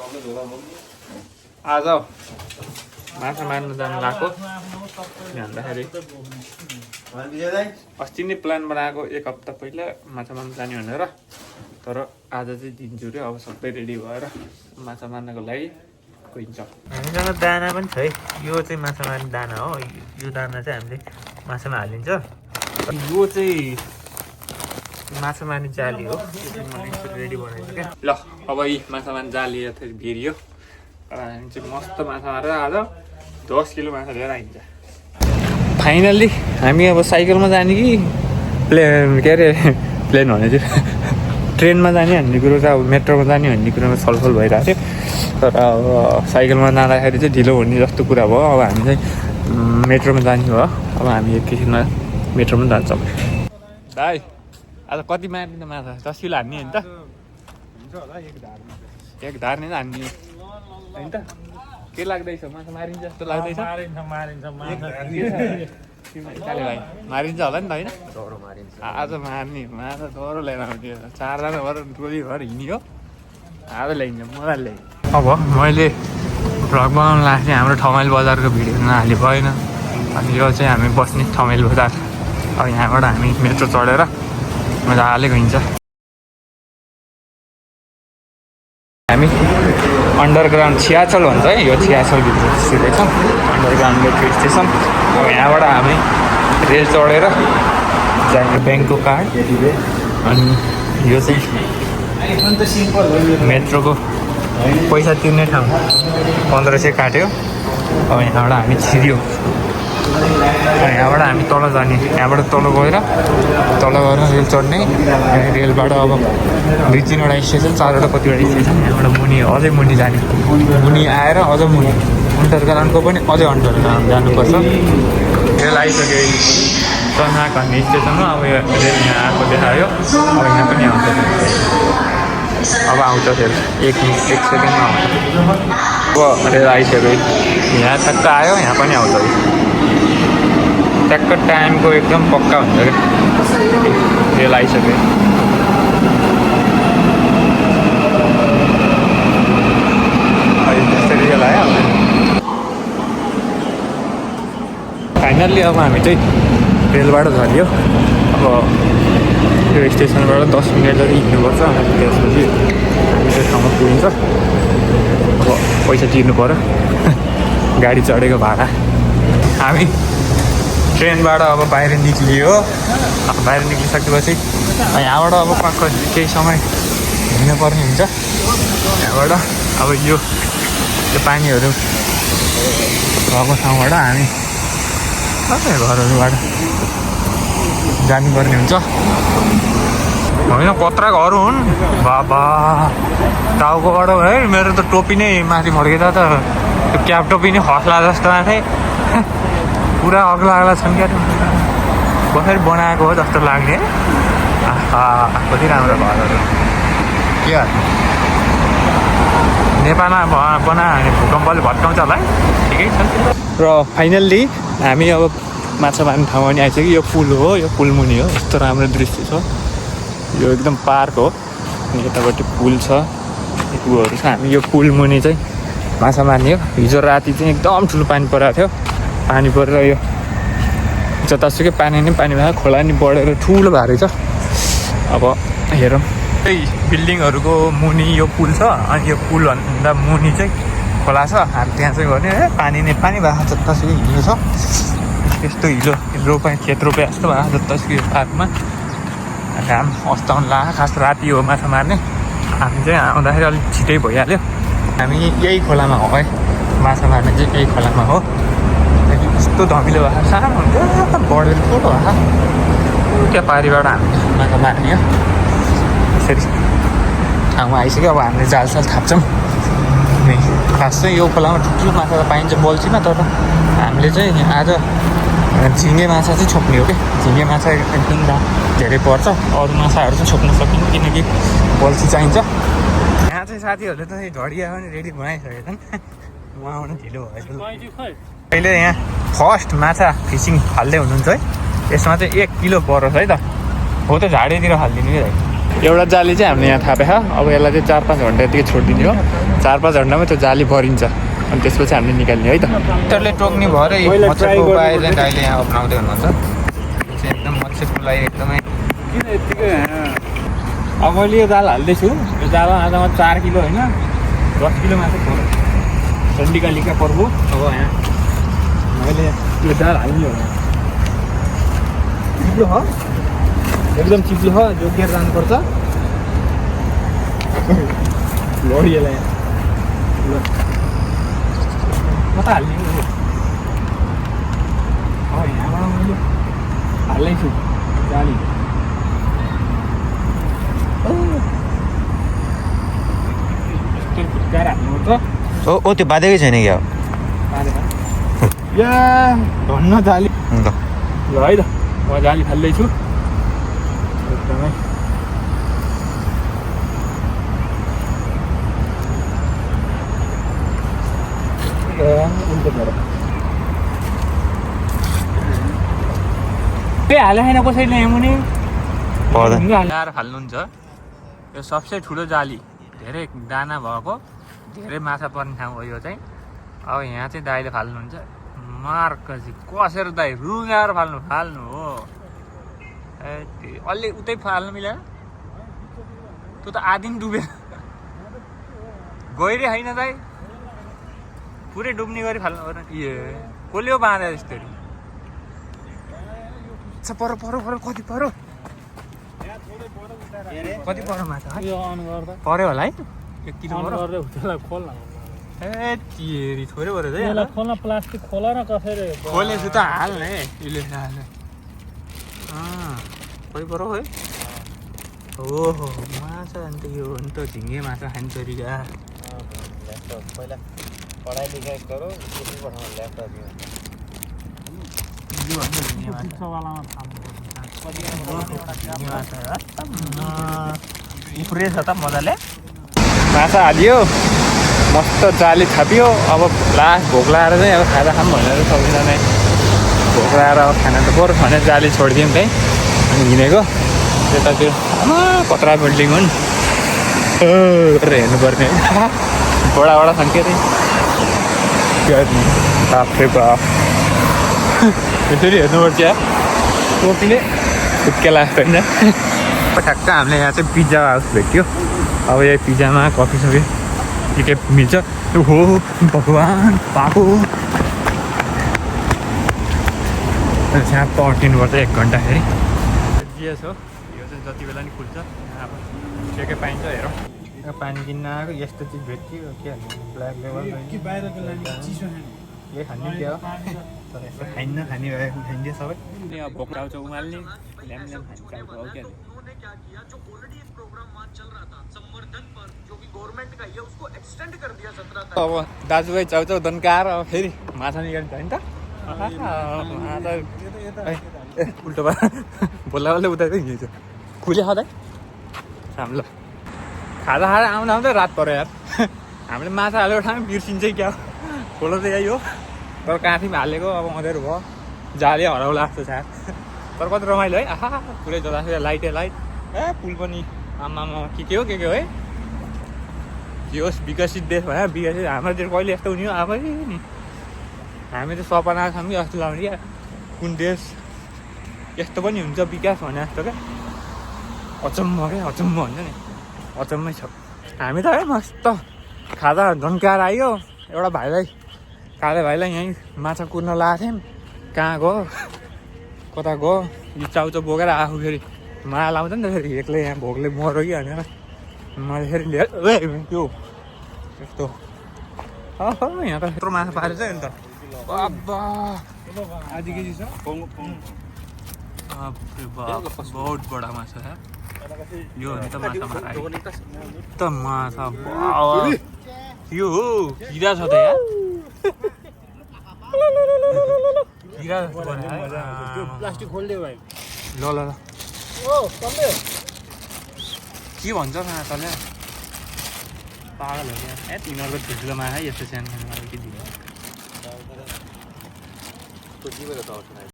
आज माछा मार्न जानु लाग्यो भन्दाखेरि अस्ति नै प्लान बनाएको 1 हप्ता पहिला माछा मार्न जाने भनेर। तर आज चाहिँ दिन्छु रे अब सबै रेडी भएर माछा मार्नको लागि गइन्छ। हामीसँग दाना पनि छ है। यो चाहिँ माछा मार्ने दाना हो। यो दाना चाहिँ हामीले माछामा हालिन्छ। यो चाहिँ माछा मार्ने जाली हो। मैले रेडी बनाएको क्या। ल अब यी माछा मार्ने जाली फेरि भिरियो। हामी चाहिँ मस्त माछा मारेर आज 10 किलो माछा लिएर आइन्छ। फाइनल्ली हामी अब साइकलमा जाने कि प्लेन के अरे प्लेन भने चाहिँ ट्रेनमा जाने भन्ने कुरो चाहिँ अब मेट्रोमा जाने भन्ने कुरोमा छलफल भइरहेको थियो। तर अब साइकलमा जाँदाखेरि चाहिँ ढिलो हुने जस्तो कुरा भयो। अब हामी चाहिँ मेट्रोमा जाने हो। अब हामी एकैछिनमा मेट्रोमा जान्छौँ। दाइ आज कति मार्ने त माछा? 10 किलो हान्ने होइन त? एक धार्ने हान्ने होइन त? के लाग्दैछ? माछा मारिन्छ जस्तो लाग्दैछ? मारिन्छ होला नि त होइन? आज मार्ने माछा डह्रो लिएर आउँथ्यो। 4 जना भएर टोली भएर हिँड्यो। आज ल्याइन्छ मजाले ल्याइन्छ। अब मैले भ्लग बनाउनु लाग्थेँ हाम्रो ठमाइल बजारको भिडियो नहाली भएन। अनि यो चाहिँ हामी बस्ने ठमाइल बजार। अब यहाँबाट हामी मेट्रो चढेर मजाले गइन्छ। हामी अन्डरग्राउन्ड छियाचल भन्छ है। यो छियाचलभित्र छिरेछ अन्डरग्राउन्ड मेट्रो स्टेसन। अब यहाँबाट हामी रेल चढेर जाने ब्याङ्कको कार्ड। अनि यो चाहिँ मेट्रोको पैसा तिर्ने ठाउँ 1500 काट्यो। अब यहाँबाट हामी छिर्यो। यहाँबाट हामी तल जाने। यहाँबाट तल गएर रेल चढ्ने। रेलबाट अब 2-3वटा स्टेसन 4वटा कतिवटा स्टेसन। यहाँबाट मुनि अझै मुनि जाने। मुनि आएर अझ मुनि अन्डरग्राउन्डको पनि अझै अन्डरग्राउन्ड जानुपर्छ। रेल आइसक्यो तनाक भन्ने स्टेसनमा। अब यो रेल यहाँ आएको देखायो। अब यहाँ पनि आउँछ। अब आउँछ फेरि 1 सेकेन्डमा आउँछ। अब रेल आइसक्यो। यहाँ ठ्याक्क आयो। यहाँ पनि आउँछ। ट्याक्क टाइमको एकदम पक्का हुन्छ क्या। रेल आइसक्यो। त्यसरी रेल आयो। फाइनल्ली अब हामी चाहिँ रेलबाट झऱ्यो। अब यो स्टेसनबाट 10 मिनट जति हिँड्नुपर्छ। त्यसपछि हामी त्यो ठाउँमा पुगिन्छ। अब पैसा तिर्नु पऱ्यो गाडी चढेको भाडा। हामी ट्रेनबाट अब बाहिर निक्लियो। बाहिर निक्लिसकेपछि यहाँबाट अब केही समय हिँड्नुपर्ने हुन्छ। यहाँबाट अब यो पानीहरू भएको ठाउँबाट हामी घरहरूबाट जानुपर्ने हुन्छ। होइन कत्रा घर हुन् बाबा। टाउकोबाट है मेरो त टोपी नै माथि फर्केर त त्यो क्याप टोपी नै खस्ला जस्तो आएको पुरा अग्ला छन् क्या। कसरी बनाएको हो जस्तो लाग्ने। कति राम्रो घरहरू के नेपालमा बनायो भने भूकम्पले भत्काउँछ होला है। ठिकै छ। र फाइनल्ली हामी अब माछा मार्ने ठाउँमा पनि आइसक्यो। यो पुल हो। यो पुल मुनि हो। यस्तो राम्रो दृश्य छ। यो एकदम पार्क हो। अनि यतापट्टि पुल छ। पुलहरू छ। हामी यो पुल मुनि चाहिँ माछा मार्ने हो। हिजो राति चाहिँ एकदम ठुलो पानी परेको थियो। पानी परेर यो जतासुकै पानी नै पानी भयो। खोला नि बढेर ठुलो भएको रहेछ। अब हेरौँ। त्यही बिल्डिङहरूको मुनि यो पुल छ। अनि यो पुलभन्दा मुनि चाहिँ खोला छ। हामी त्यहाँ चाहिँ गर्ने पानी नै पानी भएको जतासुकै हिलो छ। यस्तो हिलो खेत रोपे जस्तो भएको जतासुकै पार्कमा। घाम अस्ताउनु लाग्यो। खास राति हो माछा मार्ने। हामी चाहिँ आउँदाखेरि अलिक छिटै भइहाल्यो। हामी यही खोलामा हो है। माछा मार्ने चाहिँ यही खोलामा हो। यस्तो धमिलो भएको सानो हुन्थ्यो बढेर ठुलो भएको। त्यहाँ पारिबाट हामी माछा मार्ने हो। यसरी ठाउँमा आइसक्यो। अब हामीले जालसाल थाप्छौँ। अनि खास चाहिँ यो खोलामा ठुल्ठुलो माछा त पाइन्छ बल्छीमा। तर हामीले चाहिँ आज झिँगे माछा चाहिँ छोप्ने हो कि। झिँगे माछा एकदम धेरै पर्छ। अरू माछाहरू चाहिँ छोप्न सकिन्छ किनकि बल्छी चाहिन्छ। यहाँ चाहिँ साथीहरूले त घडिया पनि रेडी बनाइसकेको छन्। म आउनु ढिलो भएछ। अहिले यहाँ फर्स्ट माछा फिसिङ हाल्दै हुनुहुन्छ है। यसमा चाहिँ 1 किलो परोस् है त। हो त झाडीतिर हालिदिनु कि एउटा जाली चाहिँ हामीले यहाँ थापेको। अब यसलाई चाहिँ 4-5 घन्टा यतिकै छोडिदिने हो। 4-5 घन्टामा त्यो जाली भरिन्छ अनि त्यसपछि हामीले निकाल्ने है त। टरले टोक्ने भएर मच्छरको उपाय चाहिँ दाइले यहाँ अप्नाउँदै हुनुहुन्छ। यो चाहिँ एकदम मच्छरको लागि एकदमै किन यत्तिकै अब मैले यो जाल हाल्दैछु। यो जालमा आजमा 4 किलो होइन 10 किलो मात्रै पर्यो। चण्डिकालिका पर्व अब यहाँ मैले यो जाल हाल्ने हो। चिप्लो हो एकदम चिप्लो हो जोगिएर जानुपर्छ। लडिएलाई कता हाल्ने यहाँबाट मैले हाल्दैछु जाली। फुत्काएर हाल्नुपर्छ। ओ त्यो बाँधेकै छैन क्या या धन्न जाली ल है त म जाली फाल्दैछु एकदमै। त्यही हाले छैन कसैले यहाँ मुनि हालेर फाल्नुहुन्छ। यो सबसे ठुलो जाली धेरै दाना भएको धेरै माछा पर्ने ठाउँ हो यो चाहिँ। अब यहाँ चाहिँ दाइले फाल्नुहुन्छ। मार्कसी कसेर दाइ रुँगाएर फाल्नु हो। अलि उतै फाल्नु मिलेन त्यो त आधी पनि डुबेर गहिरो होइन दाइ पुरै डुब्ने गरी फाल्नु पर्ने। ए कसले हो बाँधे यस्तरी परो कति परो माछा पर्यो होला है 1 किलो ए तिरी थोरै पऱ्यो है खोल्न प्लास्टिक खोला न कसैले खोलेछु त हाल्ने यसले हाल्ने कति परो है। ओहो माछा अन्त यो अन्त झिङ्गे माछा खाने तरिका पहिला पढाइ लेखाइ गरौँ त्यसै पठाउनु ल्यापटप उफ्रे छ त मजाले माछा हालियो मस्त जाली थापियो। अब लास्ट भोक लाएर चाहिँ अब खाजा खाऊँ भनेर सबैजना भोक लाएर अब खाना त पऱ्यो भने जाली छोडिदिउँ त्यहीँ अनि हिँडेको त्यता त्यो पत्रा बिल्डिङ हुन् हेर्नुपर्ने बडा छन् के अरे बाफ्रे बाफ यसरी हेर्नुपर्छ यार टोपीले खुट्के लाग्छ होइन। ठ्याक्क हामीले यहाँ चाहिँ पिज्जा हाउस भेट्यो। अब यो पिज्जामा कफी सफी के मिल्छ। हो भगवान् पाएको यहाँ पर्खिनुपर्छ 1 घन्टाखेरि। जिएस हो यो चाहिँ जति बेला नि खुल्छ। यहाँ अब के पाइन्छ हेरौँ। पानी किन्न आएको यस्तो चिज भेट्यो के ब्ल्याक लेभल के खाने क्या हो तर यस्तो खाइन्न खाने भए खाइदियो सबै। यहाँ भोक आउँछ उमाल्ने ल्याम खान्छ हो क्या अब दाजुभाइ चाउचाउ दन्काएर अब फेरि माछा निकाल्छ होइन त। उल्टो भएर बोल्दा बोल्दै उता चाहिँ हिँड्छ खुले खाँदै हाम्रो खाजा खाएर आउँदा रात पऱ्यो यार। हामीले माछा हालेको ठाउँमा बिर्सिन्छ क्या खोलो त यही हो तर काँथीमा हालेको अब अँधेरो भयो जाले हराउला जस्तो छ तर कति रमाइलो है। आहा पुरै जतासुकै लाइटै लाइट पुल पनि आमामा के हो है के होस् विकसित देश भयो विकसित हाम्रोतिर कहिले यस्तो हुने हो आफै नि हामी त सपना छौँ कि जस्तो लाउने क्या कुन देश यस्तो पनि हुन्छ विकास भने जस्तो क्या अचम्म हुन्छ नि अचम्मै छ। हामी त है मस्त खाजा झन्काएर आयो एउटा भाइलाई काले भाइलाई यहीँ माछा कुर्न लगाएको थियौँ कहाँ गयो कता गयो यो चाउचाउ बोकेर आफू फेरि माया लाउँछ नि त फेरि एक्लै यहाँ भोकले मरो कि भनेर मैले फेरि लिएर त्यो यस्तो यहाँ त यत्रो माछा पारेछ नि त आधी केजी छ बहुत बडा माछा है यो हो नि त माछा मारा त माछा यो हो किरा छ त यार किरा प्लास्टिक खोल्दियो भाइ ल ओ तल्ले के भन्छ माछाले पागल हो क्या ए तिनीहरूको ठुल्ठुलो माछा यस्तो सानो सानो माछा के दिन्छ